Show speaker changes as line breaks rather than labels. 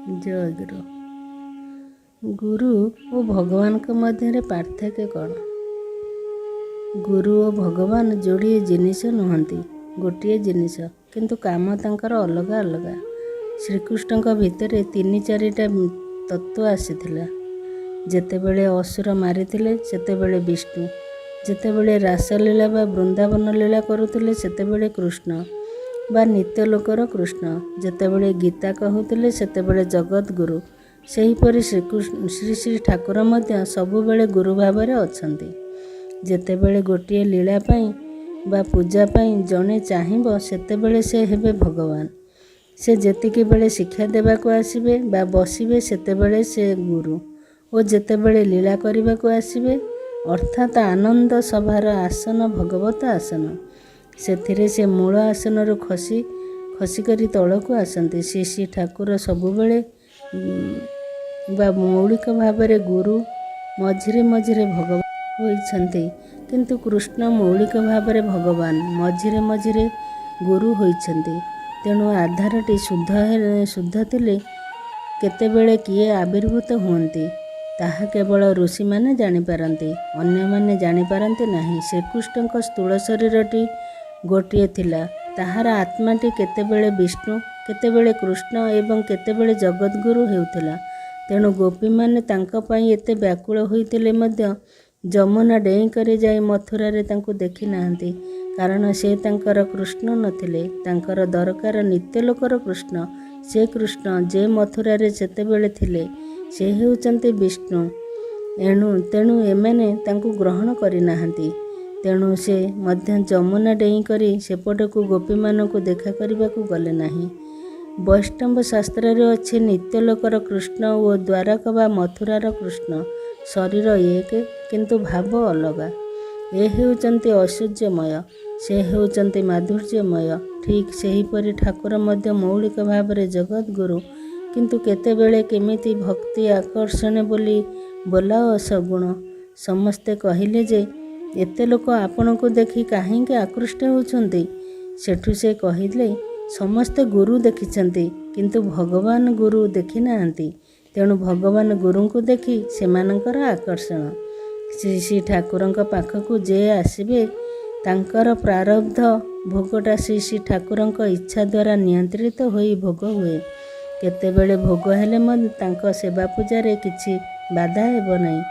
ଜୟଗୁରୁ। ଗୁରୁ ଓ ଭଗବାନଙ୍କ ମଧ୍ୟରେ ପାର୍ଥକ୍ୟ କ'ଣ? ଗୁରୁ ଓ ଭଗବାନ ଯୋଡ଼ିଏ ଜିନିଷ ନୁହନ୍ତି, ଗୋଟିଏ ଜିନିଷ, କିନ୍ତୁ କାମ ତାଙ୍କର ଅଲଗା ଅଲଗା। ଶ୍ରୀକୃଷ୍ଣଙ୍କ ଭିତରେ ତିନି ଚାରିଟା ତତ୍ତ୍ୱ ଆସିଥିଲା। ଯେତେବେଳେ ଅସୁର ମାରିଥିଲେ ସେତେବେଳେ ବିଷ୍ଣୁ, ଯେତେବେଳେ ରାସଲୀଳା ବା ବୃନ୍ଦାବନ ଲୀଳା କରୁଥିଲେ ସେତେବେଳେ କୃଷ୍ଣ ବା ନିତ୍ୟଲୋକର କୃଷ୍ଣ, ଯେତେବେଳେ ଗୀତା କହୁଥିଲେ ସେତେବେଳେ ଜଗଦ୍ଗୁରୁ। ସେହିପରି ଶ୍ରୀ ଶ୍ରୀ ଠାକୁର ମଧ୍ୟ ସବୁବେଳେ ଗୁରୁ ଭାବରେ ଅଛନ୍ତି। ଯେତେବେଳେ ଗୋଟିଏ ଲୀଳା ପାଇଁ ବା ପୂଜା ପାଇଁ ଜଣେ ଚାହିଁବ ସେତେବେଳେ ସେ ହେବେ ଭଗବାନ। ସେ ଯେତିକି ବେଳେ ଶିକ୍ଷା ଦେବାକୁ ଆସିବେ ବା ବସିବେ ସେତେବେଳେ ସେ ଗୁରୁ ଓ ଯେତେବେଳେ ଲୀଳା କରିବାକୁ ଆସିବେ, ଅର୍ଥାତ୍ ଆନନ୍ଦ ସଭାର ଆସନ ଭଗବତ ଆସନ, ସେଥିରେ ସେ ମୂଳ ଆସନରୁ ଖସି ଖସିକରି ତଳକୁ ଆସନ୍ତି। ଶ୍ରୀ ଶ୍ରୀ ଠାକୁର ସବୁବେଳେ ବା ମୌଳିକ ଭାବରେ ଗୁରୁ, ମଝିରେ ମଝିରେ ଭଗବାନ ହୋଇଛନ୍ତି। କିନ୍ତୁ କୃଷ୍ଣ ମୌଳିକ ଭାବରେ ଭଗବାନ, ମଝିରେ ମଝିରେ ଗୁରୁ ହୋଇଛନ୍ତି। ତେଣୁ ଆଧାରଟି ଶୁଦ୍ଧ ଥିଲେ କେତେବେଳେ କିଏ ଆବିର୍ଭୂତ ହୁଅନ୍ତି ତାହା କେବଳ ଋଷିମାନେ ଜାଣିପାରନ୍ତି, ଅନ୍ୟମାନେ ଜାଣିପାରନ୍ତି ନାହିଁ। ଶ୍ରୀକୃଷ୍ଣଙ୍କ ସ୍ଥୂଳ ଶରୀରଟି ଗୋଟିଏ ଥିଲା। ତାହାର ଆତ୍ମାଟି କେତେବେଳେ ବିଷ୍ଣୁ, କେତେବେଳେ କୃଷ୍ଣ ଏବଂ କେତେବେଳେ ଜଗଦ୍ଗୁରୁ ହେଉଥିଲା। ତେଣୁ ଗୋପୀମାନେ ତାଙ୍କ ପାଇଁ ଏତେ ବ୍ୟାକୁଳ ହୋଇଥିଲେ ମଧ୍ୟ ଯମୁନା ଡେଇଁକରି ଯାଇ ମଥୁରାରେ ତାଙ୍କୁ ଦେଖିନାହାନ୍ତି, କାରଣ ସେ ତାଙ୍କର କୃଷ୍ଣ ନଥିଲେ। ତାଙ୍କର ଦରକାର ନିତ୍ୟଲୋକର କୃଷ୍ଣ। ସେ କୃଷ୍ଣ ଯେ ମଥୁରାରେ ସେତେବେଳେ ଥିଲେ ସେ ହେଉଛନ୍ତି ବିଷ୍ଣୁ। ତେଣୁ ଏମାନେ ତାଙ୍କୁ ଗ୍ରହଣ କରିନାହାନ୍ତି। ତେଣୁ ସେ ମଧ୍ୟ ଯମୁନା ଡେଇଁକରି ସେପଟକୁ ଗୋପୀମାନଙ୍କୁ ଦେଖା କରିବାକୁ ଗଲେ ନାହିଁ। ବୈଷ୍ଣବ ଶାସ୍ତ୍ରରେ ଅଛି ନିତ୍ୟଲୋକର କୃଷ୍ଣ ଓ ଦ୍ୱାରକା ବା ମଥୁରାର କୃଷ୍ଣ ଶରୀର ଏକ, କିନ୍ତୁ ଭାବ ଅଲଗା। ଏ ହେଉଛନ୍ତି ଐଶ୍ୱର୍ଯ୍ୟମୟ, ସେ ହେଉଛନ୍ତି ମାଧୁର୍ଯ୍ୟମୟ। ଠିକ୍ ସେହିପରି ଠାକୁର ମଧ୍ୟ ମୌଳିକ ଭାବରେ ଜଗଦ୍ଗୁରୁ, କିନ୍ତୁ କେତେବେଳେ କେମିତି ଭକ୍ତି ଆକର୍ଷଣେ ବୋଲି ବୋଲାଅ ସଗୁଣ। ସମସ୍ତେ କହିଲେ ଯେ ଏତେ ଲୋକ ଆପଣଙ୍କୁ ଦେଖି କାହିଁକି ଆକୃଷ୍ଟ ହେଉଛନ୍ତି? ସେଠୁ ସେ କହିଲେ, ସମସ୍ତେ ଗୁରୁ ଦେଖିଛନ୍ତି, କିନ୍ତୁ ଭଗବାନ ଗୁରୁ ଦେଖିନାହାନ୍ତି। ତେଣୁ ଭଗବାନ ଗୁରୁଙ୍କୁ ଦେଖି ସେମାନଙ୍କର ଆକର୍ଷଣ। ଶ୍ରୀ ଶ୍ରୀ ଠାକୁରଙ୍କ ପାଖକୁ ଯେ ଆସିବେ ତାଙ୍କର ପ୍ରାରବ୍ଧ ଭୋଗଟା ଶ୍ରୀ ଶ୍ରୀ ଠାକୁରଙ୍କ ଇଚ୍ଛା ଦ୍ୱାରା ନିୟନ୍ତ୍ରିତ ହୋଇ ଭୋଗ ହୁଏ। କେତେବେଳେ ଭୋଗ ହେଲେ ମଧ୍ୟ ତାଙ୍କ ସେବା ପୂଜାରେ କିଛି ବାଧା ହେବ ନାହିଁ।